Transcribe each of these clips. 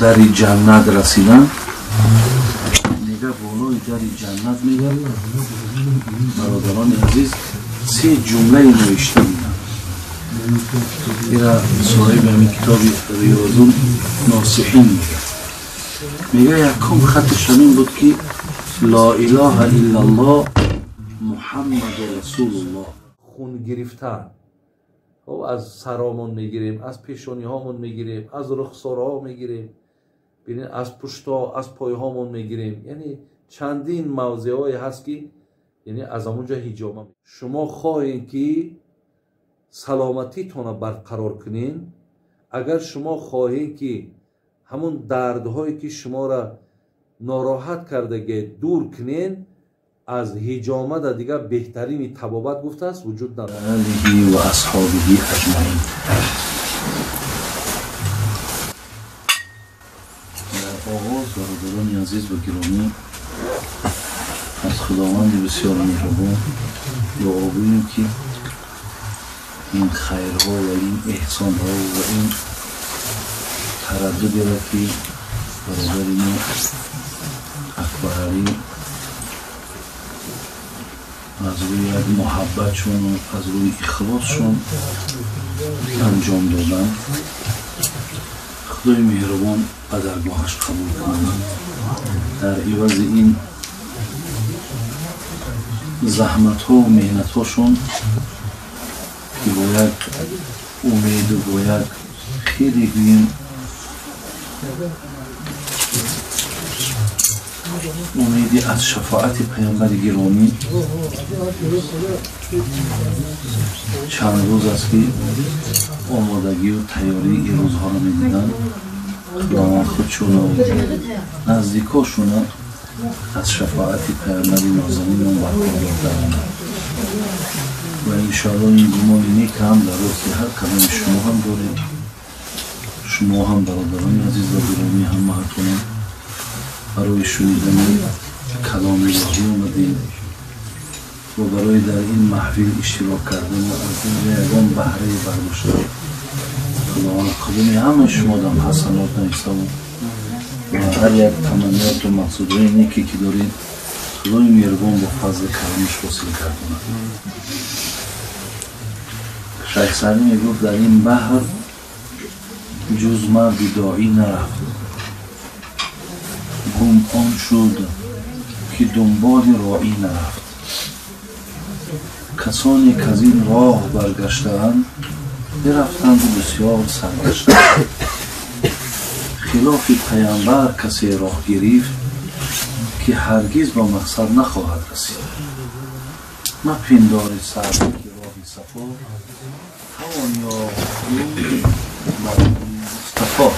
Дари ҷаннат расидан, мега болои дари ҷаннат мега, бародарони азиз, се ҷумлаи навишта дидам. Ира соҳиби ҳамин китоби Риёзун Носиҳин мега. Мега якум хаташ ҳамин буд, ки ло илоҳа иллаллоҳ Муҳаммаду расулуллоҳ. Хун гирифтан аз саромон мегирем, аз пешониҳомон мегирем, аз рухсорҳо мегирем, бинед, аз пуштҳо, аз пойҳомон мегирем. Яъне чандин мавзеъҳое ҳаст, ки яъне аз ҳамонҷо ҳиҷома. Шумо хоҳед, ки саломатитонро барқарор кунед, агар шумо хоҳед, ки ҳамон дардҳое, ки шуморо нороҳат кардаге, дур кунед, аз ҳиҷома да дигар беҳтарини табобат, гуфтааст, вуҷуд надорад. Алиҳи ва асҳобиҳи аҷмаин. Дар оғоз, бародарони азиз ва гиромӣ, аз Худованди бисёр меҳрубон дуо гӯем, ки ин хайрҳо ва ин эҳсонҳо ва ин тараддудеро, ки бародари мо Акбаралӣ аз рӯи як муҳаббатшону аз рӯи ихлосшон анҷом доданд, Худои меҳрубон ба даргоҳаш қабул кунад. Дар ивази ин заҳматҳову меҳнатҳошон, ки бо як умеду бо як хеле гӯем умеди аз шафоати паёмбари гиромӣ, чанд рӯз аст, ки омодагию тайёрии ин рӯзҳоро медиданд, Худованд худшону наздикошона аз шафоати паёмбари нозанинон бархӯрдор гардонад. Ва иншоалло ин гумони нек ҳам дар рости ҳар кадоми шумо ҳам доред. Шумо ҳам, бародарони азиз ва гиромӣ, ҳамаатонам барои шунидани каломи илоҳӣ омадем ва барои дар ин маҳфил иштирок кардан ва аз инҷа ягон баҳрае бардоштан. Худованд қадами ҳамаи шумо дам ҳасанот нависаву ва ҳар як таманниёту мақсудҳои неке, ки доред, Худои меҳрубон бо фазли карамаш ҳосил гардонад. Шайх Саъдӣ мегуфт: дар ин баҳр ҷуз марди доӣ нарафт, гум он шуд, ки дунболи роӣ нарафт. Касоне, ки аз ин роҳ баргаштаанд, бирафтанду бисёр саргаштаанд. Хилофи паямбар касе роҳ гирифт, ки ҳаргиз ба мақсад нахоҳад расид. Мапиндори Саъдӣ, ки роҳи сафо тавон ёфт бар Мустафо.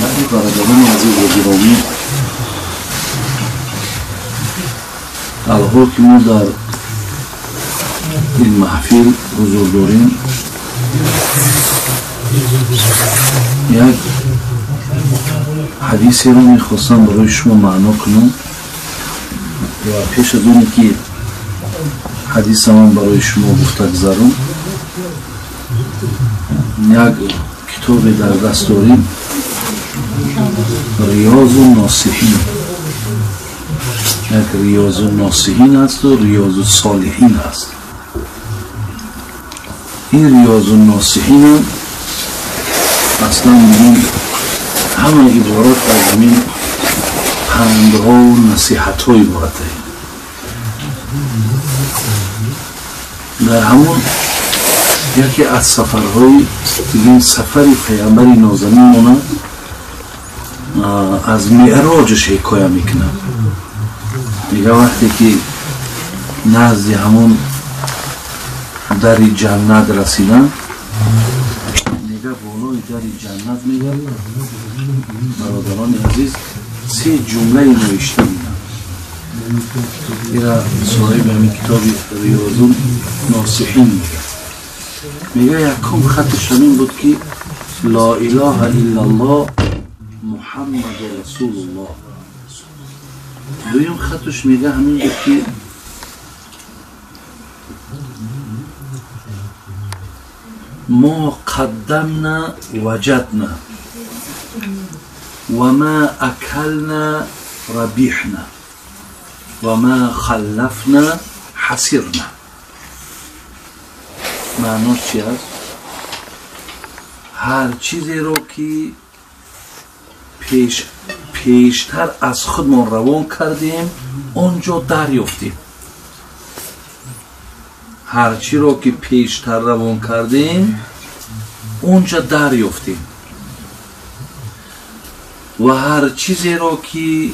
Баъди, бародарони азиз ва гиромӣ, алҳол ки мо дар ин маҳфил ҳузур дорем, як ҳадисеро мехостам барои шумо маъно кунам ва пеш аз оне ки ҳадиса ман барои шумо гуфта гузарам, як китобе дар даст дорем, Риёзу Носиҳин. Як Риёзу Носиҳин ҳасту Риёзу Солиҳин ҳаст. Ин Риёзу Носиҳин аслан мегӯем ҳама иборат аз ҳамин пандҳову насиҳатҳо иборате. Дар ҳамон яке аз сафарҳои дигин, сафари паямбари нозанинмона аз меъроҷаш ҳикоя мекунад. Мега, вақте ки назди ҳамон дари ҷаннат расиданд, мега болои дари ҷаннат мега, бародарони азиз, се ҷумлаи навишта дидам. Ира соҳиби ҳамин китоби Риёзун Носиҳин мега. Мега якум хаташ ҳамин буд, ки ло илоҳа иллаллоҳ Муҳаммаду расулуллоҳ. Дуюм хаташ мега ҳамин буд, ки ما قدمنا وجدنا وما اکلنا ربحنا وما خلفنا حسرنا. معناش چی است؟ هر چیزی رو که پیشتر از خودمان روان کردیم آنجا دریافتیم. هر چی رو که پیشتر روان کردیم اونجا دریافتیم و هر چیزی رو که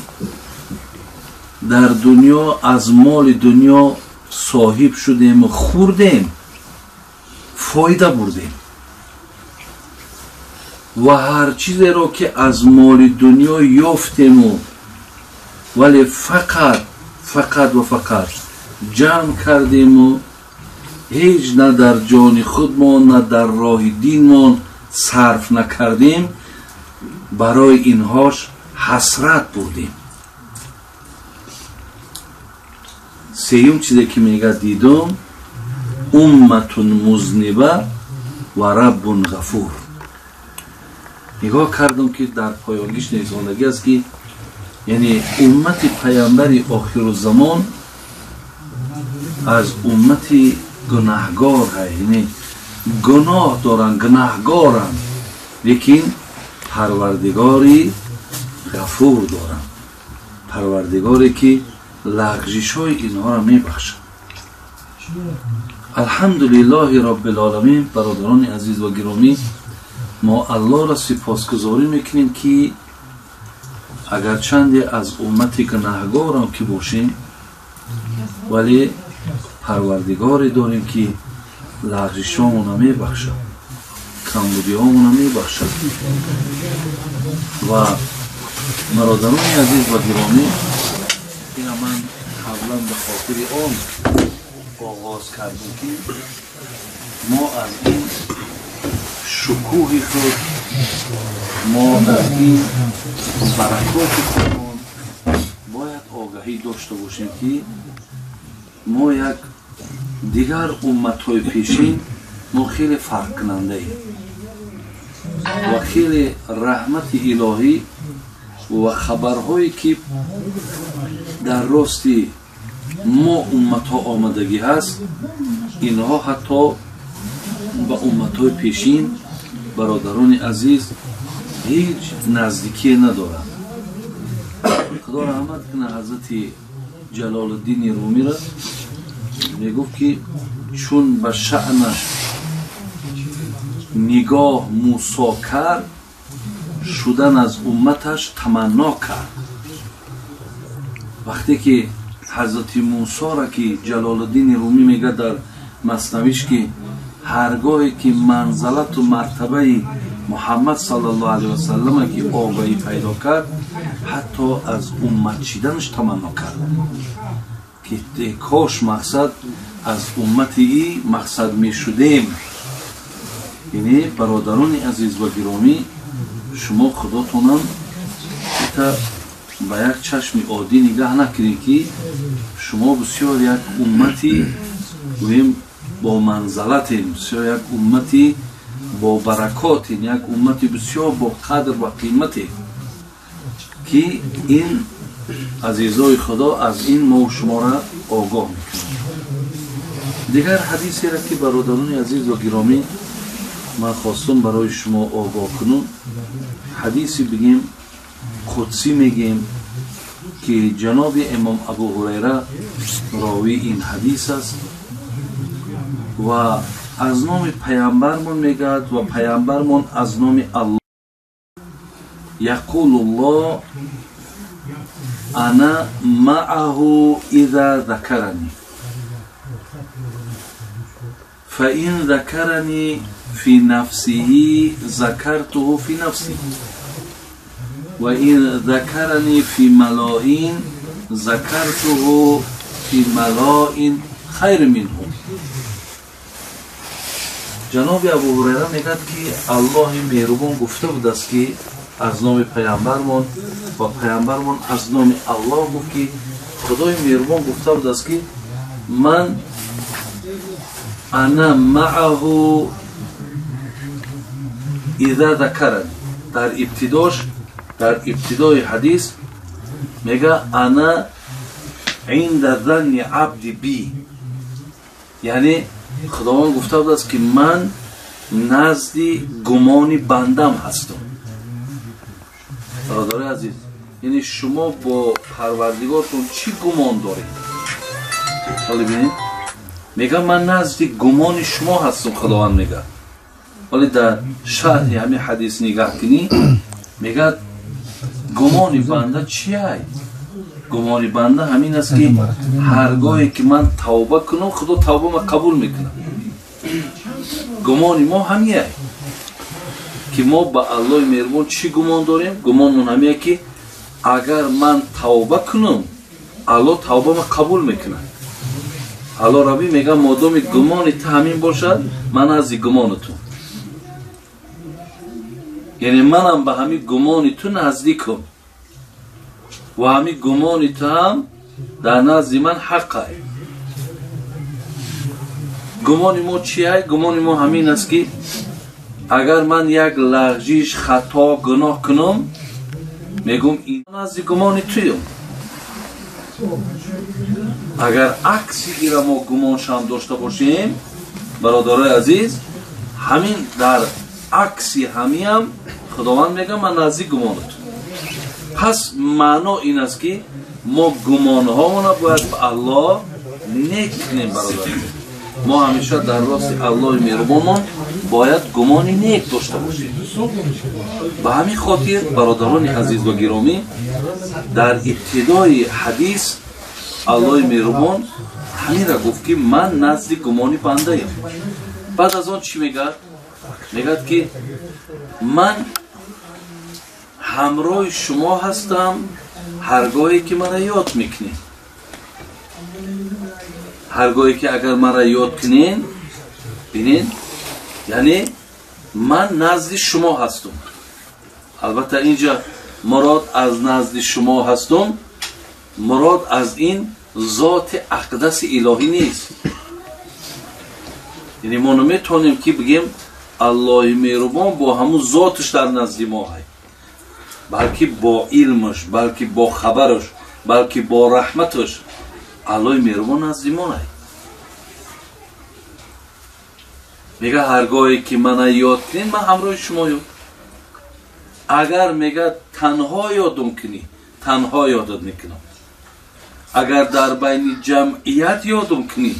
در دنیا از مال دنیا صاحب شدیم و خوردیم فایده بردیم و هر چیزی رو که از مال دنیا یافتیم و ولی فقط فقط و فقط جمع کردیم و هیچ نه در جان خودمان نه در راه دینمان صرف نکردیم، برای اینهاش حسرت بردیم. سیوم چیزی که میگه دیدم امت مذنبه و رب غفور. نگاه کردم که در پایانگیش نویسندگی است که یعنی امت پیامبر آخر زمان از امت گناهگار هست، یعنی گناه دارن، گناهگارن، لیکن پروردگاری غفور دارن، پروردگاری که لغزش های اینها را میبخشد. الحمدلله رب العالمین. برادران عزیز و گرامی، ما الله را سپاسگزاری میکنیم که اگر چندی از امت گناهگارم که باشیم ولی پروردگاری داریم که لغزشامون را میبخشد، کمبودیامون را میبخشد. و برادران عزیز و گرامی، این من قبلا به خاطر آن آغاز کردم که ما از این شکوه خود، ما از این برکات خودمان باید آگاهی داشته باشیم که ما یک دیگر امتهای پیشین ما خیلی فرق کننده ایم و خیلی رحمت الهی و خبرهایی که در راستی ما امتها آمدگی هست، اینها حتی به امتهای پیشین برادران عزیز هیچ نزدیکی ندارند. خدا رحمت کنه حضرت جلال الدین رومی را میگفت که چون به شأنش نگاه موسی کرد، شدن از امتش تمنا کرد. وقتی که حضرت موسی را که جلال الدین رومی میگه در مثنویش که هرگاهی که منزلت و مرتبه محمد صلی الله علیه و سلم که آگاهی پیدا کرد، حتی از امت شدنش تمنا کرد که کاش مقصد از امت ای مقصد می شدیم. یعنی برادران عزیز و گرامی، شما خداتونم تا با یک چشم عادی نگاه نکنید که شما بسیار یک امتی با منزلتین، بسیار یک امتی با برکاتین، یک امتی بسیار با قدر و قیمتی که این عزیزای خدا از این ما و شما را آگاه میکنه. دیگر حدیثی را که برادران عزیز و گرامی من خواستم برای شما آگاه کنم، حدیثی بگیم قدسی میگیم که جناب امام ابو هریره راوی این حدیث است و از نام پیامبرمون میگد و پیامبرمون از نام الله یقول الله انا معه اذا ذکرنی فإن ذکرنی فی نفسه ذکرته فی نفسی وإن ذکرنی فی ملائین ذکرته فی ملائین خیر منه. جناب ابو هریره میگد که الله مهربان گفته بود است که از نام پیامبرمان و پیامبرمان از نام الله گفت که خدای مهربان گفته بود است که من انا معه иза закарани. Дар ибтидош, дар ибтидои ҳадис мега ана инда занни абди би, яъне Худованд гуфта будааст ки ман назди гумони бандам ҳастам. Бародарои азиз, яъне шумо бо Парвардигортон чӣ гумон доред? Ҳоле бинед, мега ман назди гумони шумо ҳастам, Худованд мега. Ҳоле дар шарҳи ҳамин ҳадис нигаҳ кунӣ, мега гумони банда чиай? Гумони банда ҳамин аст ки ҳаргоҳе ки ман тавба кунам, Худо тавбама қабул мекунад. Гумони мо ҳамиай ки мо ба Аллоҳи меҳрубон чӣ гумон дорем? Гумонмон ҳамие ки агар ман тавба кунам, Аллоҳ тавбама қабул мекунад. Аллоҳ Рабби мега модоми гумони ту ҳамин бошад, ман назди гумони ту, яъне манам ба ҳамин гумони ту наздикам ва ҳамин гумони ту ҳам дар назди ман ҳаққай. Гумони мо чиай? Гумони мо ҳамин аст ки агар ман як лағжиш, хато, гуноҳ кунам, мегӯм ин назди гумони туям. Агар акси ира мо гумоншам дошта бошем, бародарои азиз, ҳамин дар акси ҳамиам Худованд мега ман назди гумони ту. Пас маъно ин аст ки мо гумонҳоро бояд ба Аллоҳ нек кунем. Бародар, мо ҳамеша дар рости Аллоҳи меҳрубонмон бояд гумони нек дошта бошем. Ба ҳамин хотир, бародарони азиз ва гиромӣ, дар ибтидои ҳадис Аллоҳи меҳрубон ҳаминра гуфт ки ман назди гумони бандаям. Баъд аз он чӣ мегӯяд? Мегӯяд ки ман ҳамроҳи шумо ҳастам ҳаргоҳе ки мара ёд мекунед. Ҳаргоҳе ки агар мара ёд кунед, бинед, яъне ман назди шумо ҳастам. Албатта инҷа мурод аз назди шумо ҳастам, мурод аз ин зоти ақдаси илоҳӣ нест. Яъне мо наметавонем ки бигем Аллоҳи меҳрубон бо ҳамун зоташ дар назди мо ҳай, балки бо илмаш, балки бо хабараш, балки бо раҳматаш Аллоҳи меҳрубон назди мо ҳай. Мега ҳаргоҳе ки мана ёд кунед, ман ҳамроҳи шумоям. Агар мега танҳо ёдам кунӣ, танҳо ёдат мекунам. Агар дар байни ҷамъият ёдам кунӣ,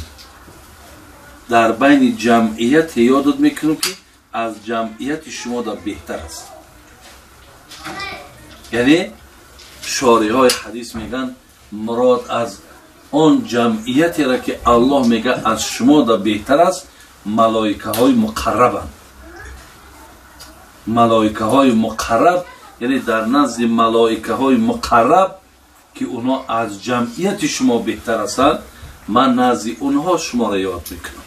дар байни ҷамъият ёдат мекунам ки аз ҷамъияти шумо да беҳтар аст. Яъне шориҳои ҳадис мегӯянд мурод аз он ҷамъиятеро ки Аллоҳ мега аз шумо да беҳтар аст, малоикаҳои муқаррабанд. Малоикаҳои муқарраб, яъне дар назди малоикаҳои муқарраб ки онҳо аз ҷамъияти шумо беҳтар ҳастанд, ман назди онҳо шуморо ёд мекунам.